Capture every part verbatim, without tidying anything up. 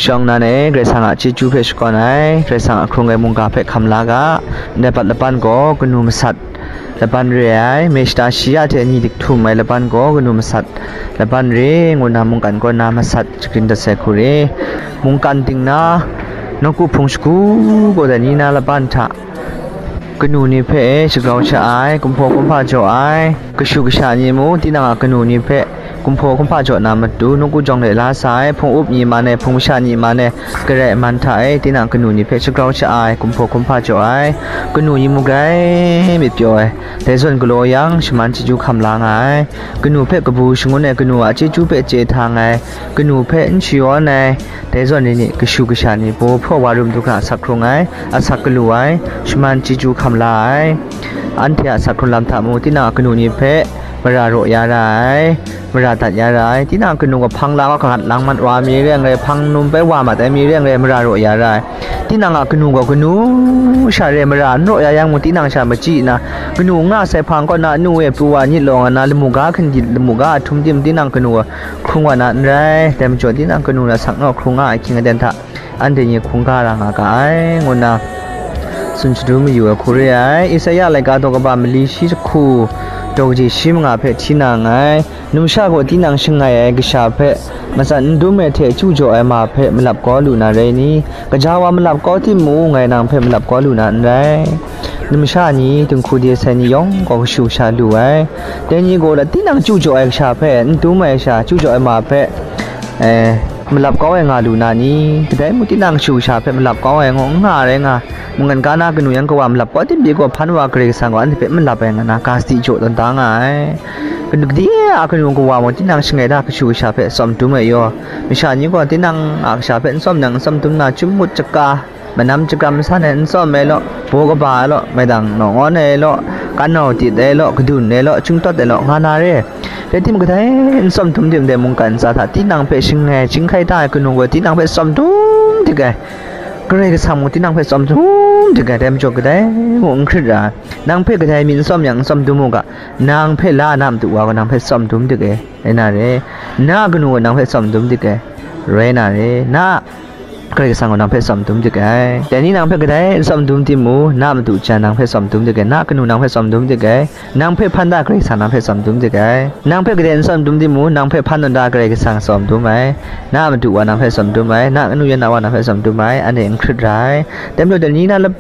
Shawng nan e, Karai Kasang a chyeju hpe shakawn ai, Karai Kasang a hkrung ai mungga hpe hkam la ga. Ndai pat laban gaw kanu masat laban re ai, meshta shi ya hte ni dik htum ai laban gaw kanu masat laban re, ngu na mungkan kaw na masat shagrin dat sai hku re. Mungkan ting na, nawku hpung shagu gaw dai ni na laban hta, kanu ni hpe shagrau sha ai, kumhpaw kumhpa jaw ai, kashu kasha ni mung tinang a kanu ni hpe kumhpaw kumhpa jaw na matu, nawku jawng le la sa ai, hpung up ni man e, hpung masha ni man e, garai man hta e, tinang kanu ni hpe shagrau sha ai, kumhpaw kumhpa jaw ai, kanu ni mung grai myit pyaw ai, dai zawn galaw yang, shaman chyeju hkam la nga ai. Kanu hpe kabu shangun ai, kanu a chyeju hpe chye htang ai, kanu hpe n shayawn ai, dai zawn ni ni, kashu kasha ni, baw hpraw wa rum du hkra asak hkrung ai, asak galu ai, shaman chyeju hkam la ai. Anhte a asak hkrung lam hta mung, tinang a kanu ni hpe mara raw ya ra ai, mara dat ya ra ai. Tinang a kanu gaw hpang la wa, kagat lang mat wa mi re ai, hpang num bai wa mat ai mi re ai, mara raw ya ra ai. Tinang a kanu gaw kanu sha re, mara n raw ya yang mung, tinang sha machyi nna, kanu n nga sai hpang kaw na, anu e pru wa nyit law nga na, lamu ga hkindit, lamu ga a htum tim, tinang kanu gaw hkrung wa na n rai. Dai majaw, tinang kanu na sak naw hkrung nga ai hkying aten hta, anhte ni hkungga ra nga ga ai, ngu nna tsun shadum mayu ai hku re ai. Isaya laika daw kaba mali shi jahku, daw kaji shi manga hpe hti na nngai. Numsha gaw tinang shangai ai kasha hpe matsan n dum ai hte chyu jaw ai ma hpe malap kau lu na rai ni? Gaja wa malap kau timung, ngai nang hpe malap kau lu na n rai. Numsha ni, dinghku de sai ni yawng gaw kashu kasha lu ai. Dai ni gaw la tinang chyu jaw ai kasha hpe, n dum ai sha chyu jaw ai ma hpe, eh, malap kau ai nga lu na ni? Kadai mung tinang kashu kasha hpe malap kau ai ngaw n nga rai nga, mungkan ga na kanu yan kawa malap kau tim pyi gaw, hpan wa Karai Kasang gaw anhte hpe malap ai nga na, ga sadi jaw tawn da nga ai. Kanu, kadai a kanu kawa mung tinang shangai da kashu kasha hpe tsawm dum ai yaw, masha ni gaw tinang a kasha hpe n tsawm yang n tsawm dum na, chyum mut chaka, manam chakram san ai n tsawm ai law, baw kaba ai law, maidang naw ngawn ai law, kan nau tit ai law, kadun ai law, chyum tawt ai law, nga na re. Rai timung, kadai n tsawm dum tim dai mungkan ntsa hta tinang hpe shangai chyinghkai da ai kanu gaw tinang hpe tsawm dum dik ai. Karai Kasang mung tinang hpe tsawm dum dik ai, dai majaw kadai mung n hkrit ra ai. Nang hpe kadai mi n tsawm yang n tsawm dum u ga, nang hpe la na madu wa gaw nang hpe tsawm dum dik ai, rai na re. Na kanu gaw nang hpe tsawm dum dik ai, rai na re. Na Karai Kasang gaw nang hpe tsawm dum dik ai. Dai ni nang hpe kadai n tsawm dum timung, na madu jan nang hpe tsawm dum dik ai, na kanu nang hpe tsawm dum dik ai, nang hpe hpan da Karai Kasang nang hpe tsawm dum dik ai. Nang hpe kadai n tsawm dum timung, nang hpe hpan tawn da Karai Kasang tsawm dum ai, na madu wa nang hpe tsawm dum ai, na kanu yan na wa nang hpe tsawm dum ai, anhte n hkrit ra ai. Dai majaw, dai ni na lap,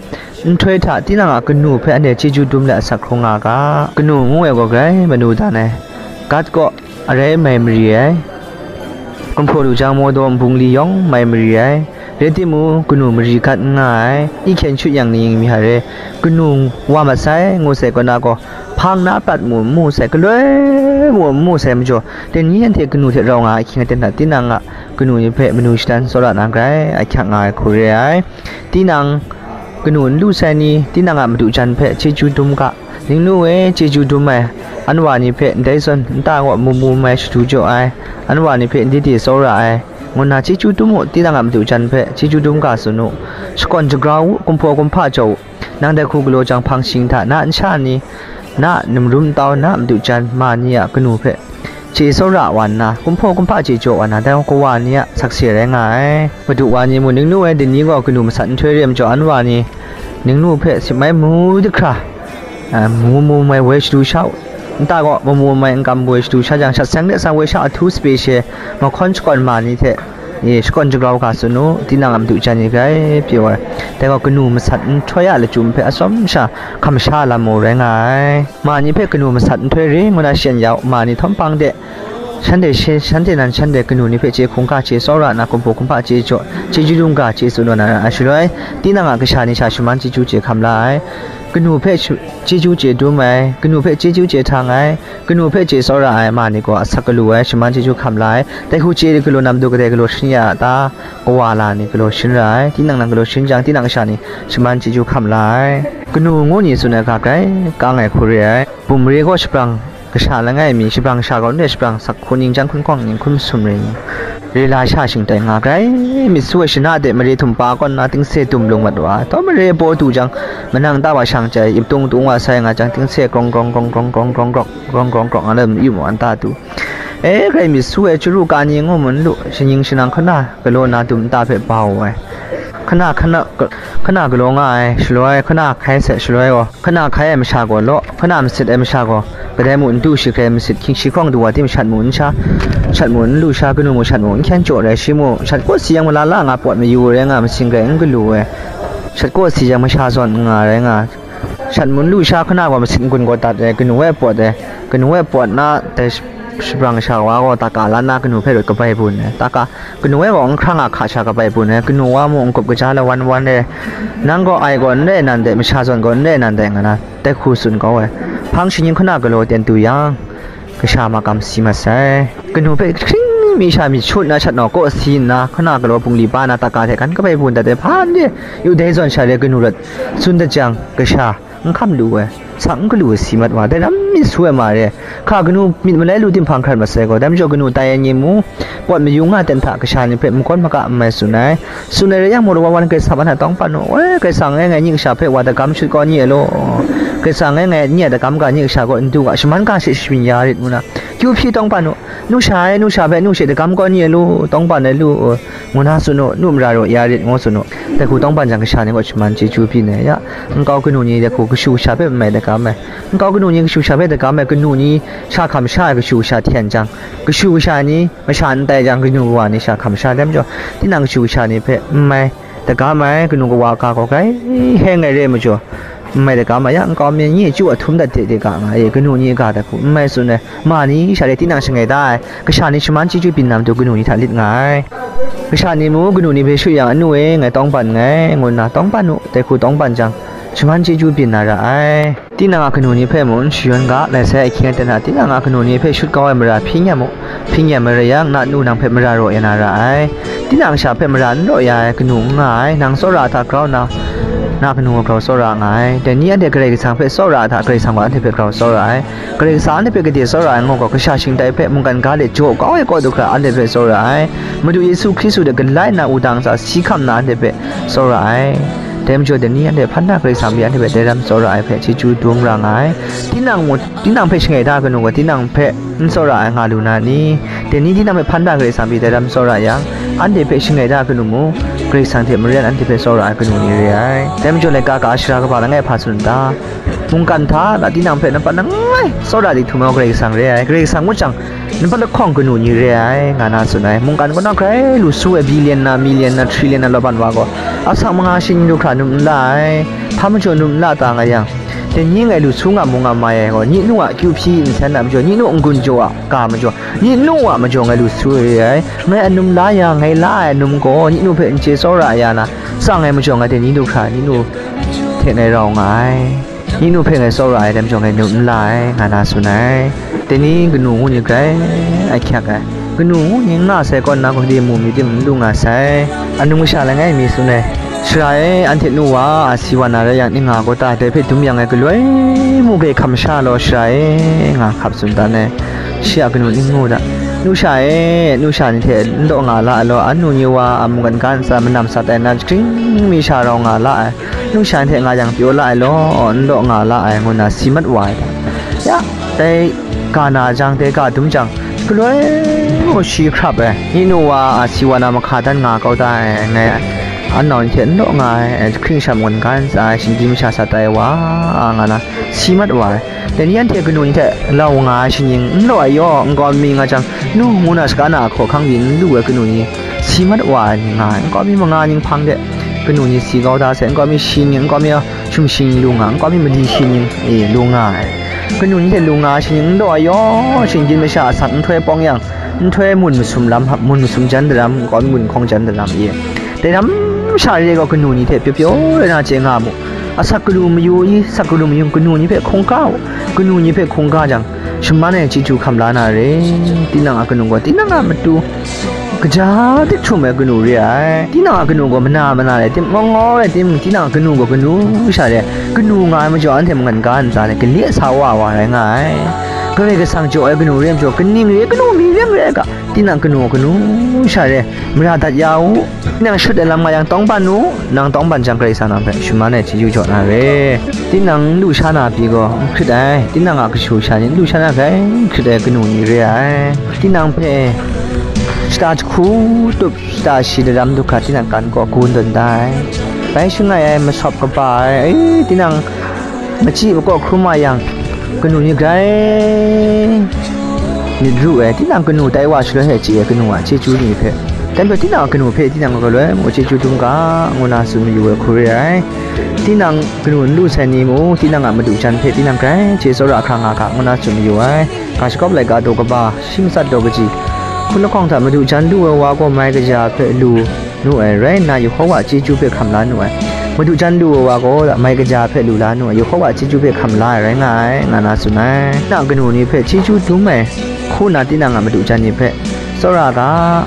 nhtoi hta tinang a kanu hpe anhte chyeju dum let asak hkrung nga ga. Kanu ngu ai gaw grai manu dan ai, gat kaw arai mai mari ai, gumhpraw lu jang mawdaw nbung li yawng mai mari ai, rai timung, kanu mari gat n nga ai, i hkyen shut yang ning mi hta re, kanu wa mat sai, ngu sai kaw na gaw, hpang na prat mu n mu sai, galoi mu n mu sai majaw, dai ni anhte kanu hte rau nga ai ahkying aten hta, tinang a kanu ni hpe manu shadan tsawra na grai ahkyak nga ai hku re ai. Tinang kanu n lu sai ni, tinang a madu jan hpe chyeju dum ga. Ningnu e chyeju dum ai, anwa ni hpe ndai zawn nta gaw mu mu mai shadu jaw ai, anwa ni hpe ndai de tsawra ai, ngu nna chyeju dum u, tinang a madu jan hpe chyeju dum ga tsun u, shakawn shagrau u, gumhpraw gumhpa jaw u. Nang dai hku galaw jang hpang shing hta, na nsha ni, na numrum ntau, na madu jan ma ni a kanu hpe chye tsawra wa nna, gumhpraw gumhpa chye jaw wa nna, dai kawa ni a sakse rai nga ai. Madu wa ni mung, ningnu ai dini gaw kanu masat nhtoi re ai majaw, anwa ni ningnu hpe sip mai mu dik hkra, a, mu mu mai woi shadu sha u. Nta gaw mamu mai n kam woi shadu sha jang, shat seng de sa woi sha ahtu sape she mahkawn shakawn ma ni hte, e, shakawn shagrau ga tsun u, tinang a madu jan ni grai pyi wa ai. Dai gaw kanu masat nhtoi a lachyum hpe atsawm sha hkam sha lam mu rai nga ai. Ma ni hpe kanu masat nhtoi re ngu na shi yan ya u, ma ni htawm hpang de, shanhte she, shanhte nan shanhte kanu ni hpe chye hkungga chye tsawra nna, gumhpraw gumhpa chye jaw, chyeju dum ga chye tsun wa na ra ai shaloi, tinang a kasha ni sha shaman chyeju chye hkam la ai. Kanu hpe sh-, chyeju chye dum ai, kanu hpe chyeju chye htang ai, kanu hpe chye tsawra ai ma ni gaw asak galu ai, shaman chyeju hkam la ai. Dai hku chye galaw na matu kadai galaw sharin ya a ta? Kawa la ni galaw sharin ra ai. Tinang nan galaw sharin jang, tinang kasha ni shaman chyeju hkam la ai. Kanu ngu ni tsun ai ga grai kang ai hku re ai. Bum mare gaw shabrang kasha langai mi, shabrang kasha gaw n re, shabrang sak hku ning, jan hkun hkawng ning, hkun masum re ni, re la sha shingtai nga, grai myit su ai shana de mare htum pa kaw nna tingse dum lung mat wa ai. Taw mare paw du jang, manang ta wa shang chyai, ip tung tung wa sai nga jang, tingse grong grong grong grong grong grong grong grong grong grong grong nga na yu mu an ta du. E, grai myit su ai, chyaru ka ni ngu mu n lu, shaning shanang hkana galaw na dum nta hpe bau ai. Hkana, hkana, hkana galaw nga ai, shaloi hkana hkai sai, shaloi gaw hkana hkai ai masha gaw law, hkana masit ai masha gaw kadai mu n du shi hkrai, masit hkying shi hkawng du wa tim shat mu n sha, shat mu n lu sha, kanu mu shat mu n hkyen jaw rai, shi mu shat kaw si yang malala nga pawt mayu rai nga, masing rai n galu ai, shat kaw si yang masha zawn n nga rai nga, shat mu n lu sha hkana gaw masit n-gun gaw dat ai, kanu e pawt ai, kanu e pawt na dai shabrang sha wa gaw taka lan na kanu hpe rawt kabai bun ai, taka kanu e gaw n hkrang a hka sha kabai bun ai, kanu wa mu n-gup kaja lawan wan ai, nang gaw ai gaw n rai nan dai, masha zawn gaw n rai nan dai nga na, dai hku tsun kau ai. Hpang shaning hkana galaw ten du yang, kasha makam si mat sai. Kanu hpe hkring mi sha myit shut na shat nau kaw si nna, hkana galaw bungli ba na taka hte hkan kabai bun dat ai, hpa n re, yu dai zawn sha re kanu rawt tsun dat jang, kasha n hkam lu ai, sak n galu ai si mat wa, dai ram myit su ai ma re, hka kanu myit malai lu tim hpang hkrat mat sai gaw, dai majaw kanu tai ai ni mu, pawt mayu nga ten hta kasha ni hpe makawn maka n mai tsun ai. Tsun ai rai yang, mawdaw wa wan Karai Kasang hpe tawng pan u, woi, Karai Kasang e, ngai nye kasha hpe wa dagam shut kau ni ai law, Karai Kasang e, ngai nye a dagam ga nye kasha kaw n du ga, shaman ga she shabyin ya rit ngu na, kyu hpyi tawng pan u, nu sha e, nu sha hpe nu she dagam kau ni ai lu, tawng pan ai lu, ngu na tsun u, nu mara raw ya rit ngu tsun u. Dai hku tawng pan jang, kasha ni gaw shaman chyeju byin ai ya, nkau kanu ni dai hku kashu kasha hpe n mai dagam ai, nkau kanu ni kashu kasha hpe dagam ai, kanu ni sha hkam sha ai kashu kasha hten jang, kashu kasha ni masha n tai jang, kanu kawa ni sha hkam sha ai majaw, tinang kashu kasha ni hpe n mai dagam ai, kanu kawa ga gaw grai heng ai re ai majaw, n mai dagam ai ya, nkau mi nyi chyu a htum dat de de ga nga e, kanu ni ga dat hku n mai tsun ai, ma ni sha re tinang shangai da ai, kasha ni shaman chyeju byin na matu kanu ni hta lit nga ai. Kasha ni mu kanu ni hpe shut yang, anu e, ngai tawng pan nngai, ngu nna tawng pan u, dai hku tawng pan jang, shaman chyeju byin na ra ai. Tinang a kanu ni hpe mung n shayawn ga, lai sai ahkying aten hta tinang a kanu ni hpe shut kau ai mara hpyi n ya mu, hpyi n ya mai rai yang, na nu nang hpe mara raw ya na ra ai. Tinang sha hpe mara n raw ya ai kanu n nga ai, nang tsawra hta grau nna, na kanu grau tsawra nga ai. Dai ni anhte Karai Kasang hpe tsawra hta, Karai Kasang gaw anhte hpe grau tsawra ai. Karai Kasang anhte hpe gade tsawra ai ngu gaw, kasha shingtai hpe mungkan ga de jaw kau ai kaw du hkra anhte hpe tsawra ai. Madu Yesu Hkristu de galai nna wudang ntsa si hkam nna anhte hpe tsawra ai. Dai majaw, dai ni anhte hpan na Karai Kasang pyi anhte hpe dai ram tsawra ai hpe chyeju dum ra nga ai. Tinang mung, tinang hpe shangai da ai kanu gaw, tinang hpe n tsawra ai nga lu na ni? Dai ni tinang hpe hpan da Karai Kasang pyi dai ram tsawra yang, anhte hpe shangai da ai kanu mung, Karai Kasang hte maren anhte hpe tsawra ai kanu ni re ai. Dai majaw, laika ka shara kaba langai hpa tsun n ta? Mungkan hta na tinang hpe nampat langai tsawra di htum ai Karai Kasang re ai. Karai Kasang ngut jang, nampat lahkawng kanu ni re ai, nga na tsun ai. Mungkan kaw na grai lu su ai, billion na, million na, trillion na law ban wa gaw, asak manga shing du hkra num n la ai, hpa majaw num n la ta nga yang, dai ni ngai lu su nga mu nga mai ai gaw, nye nu a kyu hpyi nsen a majaw, nye nu n-gun jaw a ga majaw, nye nu a majaw ngai lu su re ai. Ngai a num la ya, ngai la ai a num gaw, nye nu hpe n chye tsawra ya na, tsang ai majaw, ngai dai ni du hkra nye nu hte ngai rau nga ai. Nye nu hpe ngai tsawra ai, dai majaw ngai num n la ai, nga na tsun ai. Dai ni kanu ngu ni grai ahkyak ai. Kanu ngu ni n nga sai kaw nna, gaw de mu mi tim n lu nga sai. Anung masha langai mi tsun ai. Sara e, anhte nu wa a si wa na rai yang, ning nga gaw ta, dai hpe dum yang ngai galoi mu gai hkam sha law, sara e, nga hkap tsun dan ai. Shi a kanu ning ngu da. Nu sha e, nu sha ni hte n daw nga la ai law, anu ni wa a mungkan ga ntsa manam sat ai na, jahkring mi sha rau nga la ai. Nu sha ni hte nga yang pyaw la ai law, n daw nga la ai, ngu nna si mat wa ai. Ya, dai ga na jang, dai ga dum jang, galoi mu shi hkrap ai. Nye nu wa a si wa na mahka dan nga kau da ai, ngai an nau ni hte n daw nga ai, jahkring sha mungkan ga ntsa ai, shinggyim sha sat ai wa, nga na si mat wa ai. Dai ni anhte kanu ni hte lau nga ai shaning n law ai yaw, nkau mi nga jang, nu ngu na saga na a hkaw hkang pyi n lu ai kanu ni, si mat wa ai ni nga ai. Nkau mi manga ning hpang de kanu ni si kau da sai, nkau mi shi ning, nkau mi hkyum shi ning lu nga, nkau mi mali shi ning, e, lu nga ai. Kanu ni hte lu nga ai shaning n law ai yaw, shinggyim masha asak nhtoi pawng yang, nhtoi mun masum lam, mun masum jan daram, nkau mi gun hkawng jan daram, e. Dai ram sha re gaw kanu ni hte pyaw pyaw rai na chye nga mu. Asak galu mayu i, asak galu mayung kanu ni hpe hkungga u, kanu ni hpe hkungga jang, shaman ai chyeju hkam la na re, tinang a kanu gaw, tinang a matu kaja dik htum ai kanu re ai. Tinang a kanu gaw mana mana rai tim, ngawng ngawng rai tim, tinang a kanu gaw kanu sha re, kanu nga ai majaw anhte mungkan ga ntsa le, gale sa wa wa rai nga ai. Karai Kasang jaw ai kanu re ai majaw, kaning re ai, kanu mi re ai ga, tinang kanu, kanu sha re ai, mara dat ya u. Tinang shut ai lam nga yang, tawngban u, nang tawngban jang, Karai Kasang nang hpe shaman ai chyeju jaw na re. Tinang n lu sha na pyi gaw, n hkrit ai, tinang a kashu kasha ni n lu sha na hkrai n hkrit ai kanu ni re ai. Tinang hpe shata jahku tup, shata shi daram du hkra, tinang kan kaw gun tawn da ai. Bai shangai ai, masawp kaba ai, e, tinang machyi makaw hkrum wa yang, kanu ni grai myit ru ai, tinang kanu tai wa shaloi hte chye ai kanu a chyeju ni hpe, dai majaw tinang a kanu hpe tinang galoi mung chyeju dum ga, ngu na tsun mayu ai hku re ai. Tinang kanu n lu sai ni mung, tinang a madu jan hpe tinang grai chye tsawra hkra nga ga, ngu na tsun mayu ai. Ga shagawp laika daw kaba, shi matsat daw kaji, hpun lahkawng hta madu jan lu ai wa gaw mai kaja hpe lu nu ai rai nna, Yehowa a chyeju hpe hkam la nu ai. Madu jan lu ai wa gaw mai kaja hpe lu la nu ai, Yehowa a chyeju hpe hkam la ai rai nga ai, nga na tsun ai. Na kanu ni hpe chyeju dum ai, hku na tinang a madu jan ni hpe tsawra ga,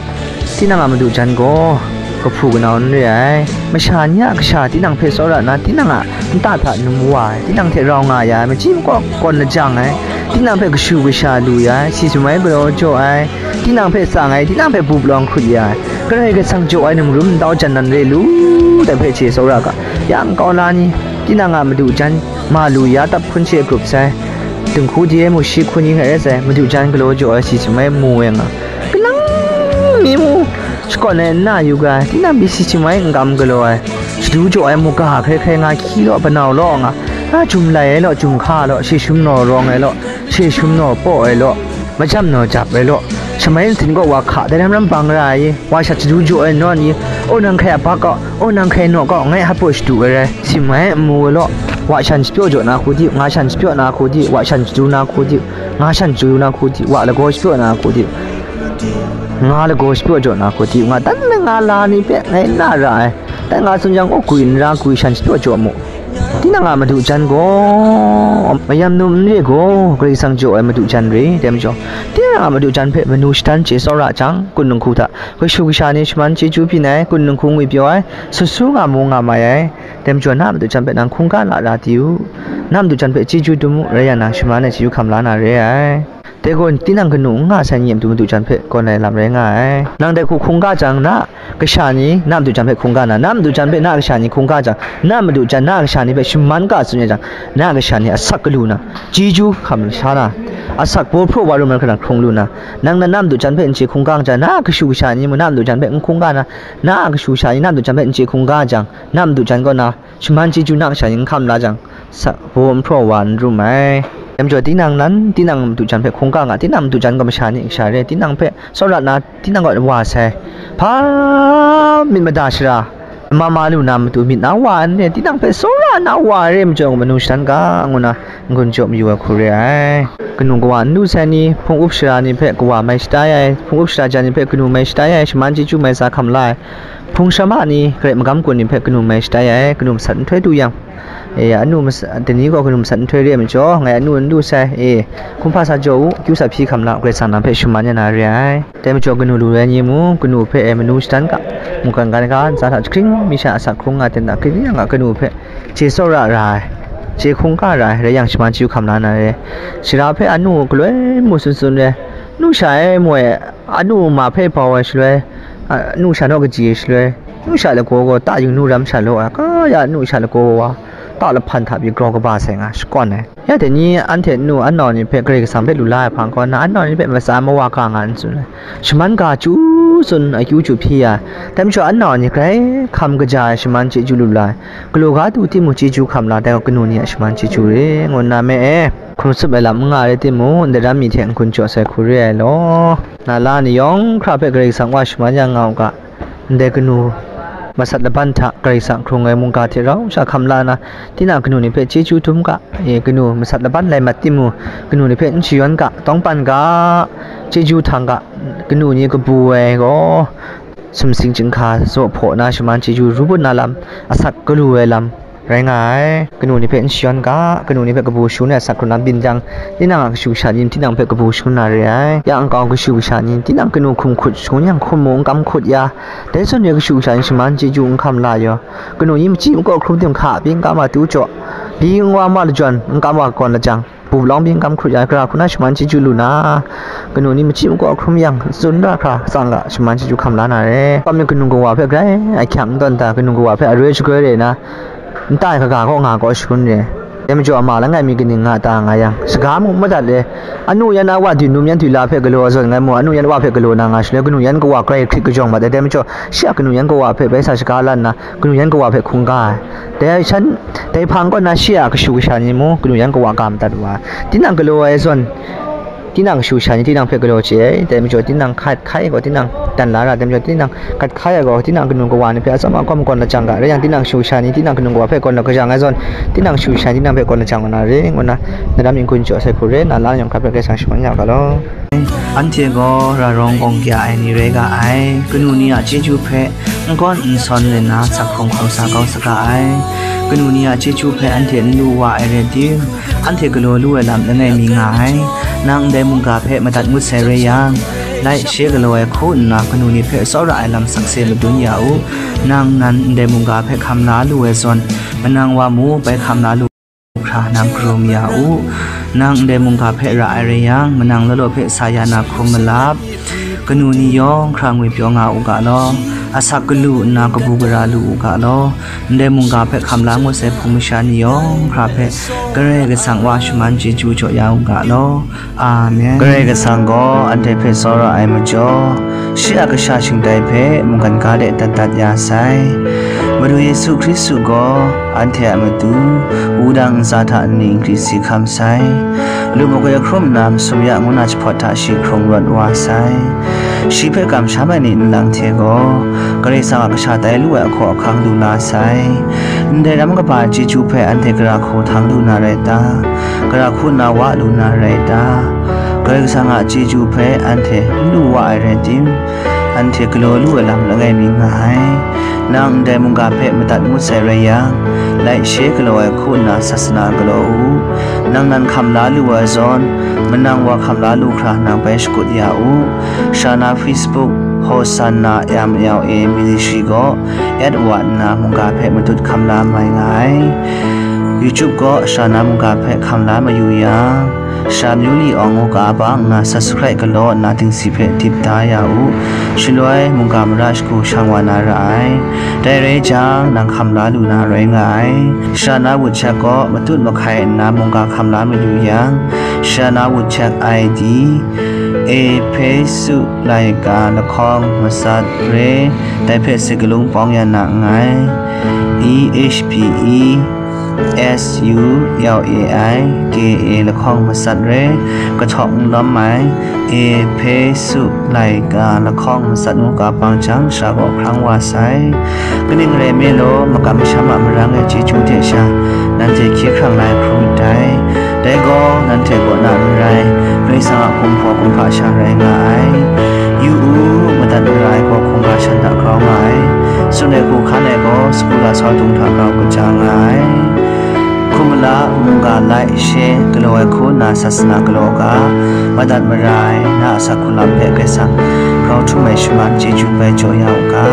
tinang a madu jan gaw kahpu kanau n re ai. Masha ni a kasha tinang hpe tsawra nna, tinang a nta hta num wa ai, tinang hte rau nga ya ai, machyi makaw kawn lajang ai, tinang hpe kashu kasha lu ya ai, si sumai galaw jaw ai, tinang hpe tsang ai, tinang hpe bu palawng hkrut ya ai, Karai Kasang jaw ai num rum ntau jan nan re lu, dai hpe chye tsawra ga, yang kau la ni, tinang a madu jan ma lu ya tap hkun she grup sai, dinghku di ai mu shi hku ni hkrai rai sai, madu jan galaw jaw ai si sumai mu ai nga, kalang mi mu, shakawn ai n na yu ga, tinang pyi si sumai n gam galaw ai, shadu jaw ai mu ga hkrai hkrai nga hkyi law, panau law nga, a jum lai ai law, jum hka law, she shum naw rawng ai law, she shum naw paw ai law, majam naw jap ai law, shamai nsin kaw wa hka dai ram ram bang ra ai i, wa shat shadu jaw ai nawn i, o nang hkrai a bak kaw, o nang hkrai naw kaw, ngai hpa shadu ai rai, si mai n mu ai law, wa shan shapyaw jaw na hku di u, nga shan shapyaw na hku di u, wa shan shadu na hku di u, nga shan shadu na hku di u, wa lagaw shapyaw na hku di u, nga lagaw shapyaw jaw na hku di u, nga dan na nga la ni hpe ngai n na ra ai. Dai nga tsun jang, u gwi n ra, gwi shan shapyaw jaw mu. Tinang a madu jan gaw, mayam num n re gaw, Karai Kasang jaw ai madu jan re, dai majaw, tinang a madu jan hpe manu shadan chye tsawra jang, kun dinghku hta kashu kasha ni shaman chyeju byin ai, kun dinghku ngwipyaw ai, sut su nga mu nga mai ai. Dai majaw, na a madu jan hpe nang hkungga lara di u, na a madu jan hpe chyeju dum u, rai yang nang shaman ai chyeju hkam la na re ai. Dai gaw, tinang kanu n nga sai ni a matu madu jan hpe gawn ai lam rai nga ai. Nang dai hku hkungga jang, na kasha ni na madu jan hpe hkungga na, na madu jan hpe na kasha ni hkungga jang, na madu jan na kasha ni hpe shaman ga tsun ya jang, na kasha ni asak galu na, chyeju hkam sha na, asak baw hpraw wa rum ai hkra hkrung lu na, nang na, na madu jan hpe n chye hkungga jang, na kashu kasha ni mung na madu jan hpe n hkungga na, na kashu kasha ni na madu jan hpe n chye hkungga jang, na madu jan kaw na, shaman chyeju na kasha ni n hkam la jang, sa, baw n hpraw wa n rum ai. Dai majaw, tinang nan, tinang madu jan hpe hkungga nga, tinang madu jan gaw masha ni kasha re, tinang hpe tsawra na, tinang gaw wa sai, hpa myit mada shara, ma ma lu na matu myit na wa n re, tinang hpe tsawra na wa re majaw, manu shadan ga, ngu na n-gun jaw mayu ai hku re ai. Kanu kawa n lu sai ni, hpung up shara ni hpe kawa mai shatai ai, hpung up shara jan ni hpe kanu mai shatai ai, shaman chyeju mai sa hkam la ai, hpung shamra ni, garai magam kun ni hpe kanu mai shatai ai, kanu masat nhtoi du yang, e, anu mas-, dai ni gaw kanu masat nhtoi re ai majaw, ngai anu n lu sai, e, hkum hpa sa jaw u, akyu sa hpyi hkam la, Karai Kasang nang hpe shaman ya na re ai. Dai majaw, kanu lu ai ni mung, kanu hpe e manu shadan ga, mungkan ga, ntsa hta jahkring mi sha asak hkrung nga ten da, kaning yang a kanu hpe chye tsawra ra ai, chye hkungga ra ai, rai yang shaman chyeju hkam la na re. Shara hpe anu galoi mu tsun tsun re, nu sha e mu ai, anu ma hpe bau ai shaloi, a, nu sha naw kaji ai shaloi, nu sha lagaw gaw ta yu nu ram sha law ai, ka ya nu sha lagaw wa, ta lahpan hta pyi grau kaba sai nga shakawn ai. Ya dai ni anhte nu anau ni hpe Karai Kasang hpe lu la ai hpang gaw, na anau ni hpe matsa mawa ga nga n tsun ai. Shaman ga chyu tsun, akyu chyu hpyi ya ai. Dai majaw anau ni grai hkam kaja ai shaman chyeju lu la ai. Galaw ga du timung chyeju hkam la, dai gaw kanu ni a shaman chyeju re, ngu nna me e, hkrum tsup ai lam n nga rai timung, ndai ram mi hte n-gun jaw sai hku re ai law. Na la ni yawng hkra hpe Karai Kasang wa shaman ya nga u ga. Ndai kanu masat laban hta Karai Kasang hkrung ai mungga hte rau sha hkam la na, tinang kanu ni hpe chyeju dum ga, e, kanu masat laban lai mat timung, kanu ni hpe n shayawn ga, tawngban ga, chyeju htang ga, kanu ni kabu ai gaw, sumsing chyinghka zaw hpaw na shaman chyeju ru bun na lam, asak galu ai lam, rai nga ai. Kanu ni hpe n shayawn ga, kanu ni hpe kabu shangun ai asak hkrung na byin jang, tinang a kashu kasha ni tinang hpe kabu shangun na re ai. Ya nkau kashu kasha ni tinang kanu hkum hkut shangun yang hkum mung n kam hkut ya, dai zawn re kashu kasha ni shaman chyeju n hkam la yaw, kanu ni machyi makaw hkrum tim hka pyi n kam wa tu jaw, pyi n wa ma lajyawn n kam wa kawn lajang, Pu lawng byin kam hkrut ya ai gara hku na shaman chyeju lu na, kanu ni machyi makaw hkrum yang, tsun ra hkra tsang ga shaman chyeju hkam la na re. Kawm ni kanu kawa hpe grai ahkyang n tawn da, kanu kawa hpe aroi shagoi re na, nta ai kaga kaw nga kaw shangun re. Dai majaw ama langai mi kaning nga ta nga yang, saga mung madat le, anu yan awa dwi num yan dwi la hpe galaw zawn ngai mu, anu yan awa hpe galaw na nga shaloi, kanu yan kawa grai hkrit kajawng mat ai. Dai majaw, shi a kanu yan kawa hpe bai sa shaga lan na, kanu yan kawa hpe hkungga ai. Dai shan, dai hpang kaw na shi a kashu kasha ni mung kanu yan kawa ga madat wa ai. Tinang galaw ai zawn, tinang kashu kasha ni tinang hpe galaw chye ai. Dai majaw tinang hkat hkai gaw, tinang dan la ra, dai majaw tinang hkat hkai ai gaw, tinang kanu kawa ni hpe atsawm akawm kawn lajang ga, rai yang, tinang kashu kasha ni tinang kanu kawa hpe kawn lajang ai zawn, tinang kashu kasha ni tinang hpe kawn lajang wa na re, ngu na, na lam yin kun jaw sai hku re, na la yawng hkra hpe Karai Kasang shaman ya ga law. Anhte gaw ra rawng gawng kya ai ni rai ga ai. Kanu ni a chyeju hpe n gawn n sawn le na, sak hkrung hkrung sa kau saga ai. Kanu ni a chyeju hpe anhte n lu wa ai rai tim, anhte galaw lu ai lam langai mi nga ai. Nang ndai mungga hpe madat ngut sai rai yang, lai she galaw ai hku nna kanu ni hpe tsawra ai lam sakse madun ya u. Nang nan ndai mungga hpe hkam la lu ai zawn, manang wa mu bai hkam la lu hkra nang karum ya u. Nang ndai mungga hpe ra ai rai yang, manang law law hpe sa ya na hkrum malap. Kanu ni yawng hkra ngwipyaw nga u ga law, asak galu nna kabu gara lu u ga law, ndai mungga hpe hkam la ngut sai hpung masha ni yawng hkra hpe Karai Kasang wa shaman chyeju jaw ya u ga law. Amen. Karai Kasang gaw anhte hpe tsawra ai majaw, shi a kasha shingtai hpe mungkan ga de dat dat ya sai. Madu Yesu Hkristu gaw anhte a matu, wudang ntsa hta nni nkri si hkam sai. Lu magwi hkrum nna masum ya ngu na jahpawt hta shi hkrung rawt wa sai. Shi hpe kamsham ai ni nlang hte gaw, Karai Kasang a kasha tai lu ai ahkaw ahkang lu la sai. Ndai ram kaba ai chyeju hpe anhte gara hku htang lu na rai ta? Gara hku nna wa lu na rai ta? Karai Kasang a chyeju hpe anhte n lu wa ai rai tim, anhte galaw lu ai lam langai mi nga ai. Nang ndai mungga hpe madat ngut sai rai yang, lai she galaw ai hku nna sasana galaw u. Nang nan hkam la lu ai zawn, manang wa hkam la lu hkra nang bai shakut ya u. Shana Facebook, Hosanna M L A Ministry gaw at wa nna mungga hpe matut hkam la mai nga ai. YouTube gaw Shana mungga hpe hkam la mayu yang, Sha Myu Li Awng ngu ga bang nna subscribe galaw nna dingsi hpe dip da ya u. Shaloi mungga mara shagu shang wa na ra ai. Dai rai jang, nang hkam la lu na rai nga ai. Shana WeChat gaw matut mahkai nna mungga hkam la mayu yang, Shana WeChat I D, Ehpesu laika lahkawng matsat re, dai hpe se galung pawng ya na nngai. E H P E S U L A I K A lahkawng matsat re, kahtawk n lawm ai, Ehpesu laika lahkawng matsat ngu ga bang jang, sha gaw hkrang wa sai. Kaning rai me law, makam masham a marang e chyeju hte sha, nanhte hkye hkrang la ai hkrum ndai. Dai gaw, nanhte kaw na n rai, Karai Kasang a kumhpaw kumhpa sha rai nga ai. Yu u, madat mara ai gaw hkungga shan hta grau nga ai. Tsun ai hku hkan ai gaw, sagu lasau dung hta grau kaja nga ai. Hkum mala mungga lai she galaw ai hku nna sasana galaw u ga, madat mara ai na a asak hku lam hpe Karai Kasang grau htum ai shaman chyeju bai jaw ya u ga.